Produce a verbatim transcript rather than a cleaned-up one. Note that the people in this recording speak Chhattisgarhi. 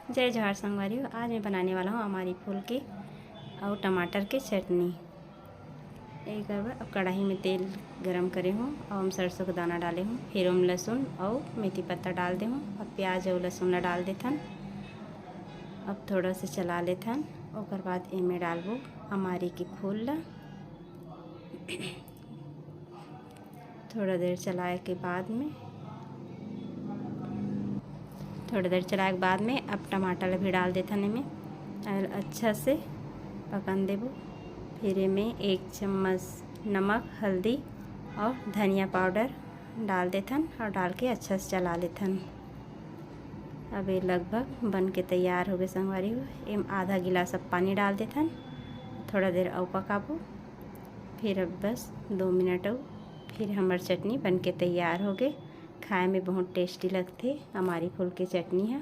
जय जोहार संगवारी हो, आज मैं बनाने वाला हूँ अमारी फूल के अउ टमाटर के चटनी। एक बार अब कढ़ाई में तेल गरम करे हूँ और हम सरसों का दाना डाले हूँ, फिर हम लहसुन और मेथी पत्ता डाल दे हूँ। अब प्याज और लहसुन ला डाल देथन। अब थोड़ा से चला लेथन, ओकर बाद एमे डालबो अमारी के फूल ला। थोड़ा देर चलाए के बाद में थोड़ा देर चलाए के बाद में अब टमाटर भी डाल देथन एमे और अच्छा से पकन देबो। फिर एमे एक चम्मच नमक, हल्दी और धनिया पाउडर डाल देथन और डाल के अच्छा से चला लेथन। अब ये लगभग बन के तैयार हो गए संगवारी हो। एम आधा गिलास अब पानी डाल देथन, थोड़ा देर अउ पकाबो। फिर अब बस दो मिनट अउ, फिर हमर चटनी बन के तैयार हो गए। खाए में बहुत टेस्टी लगथे अमारी फूल के चटनी है।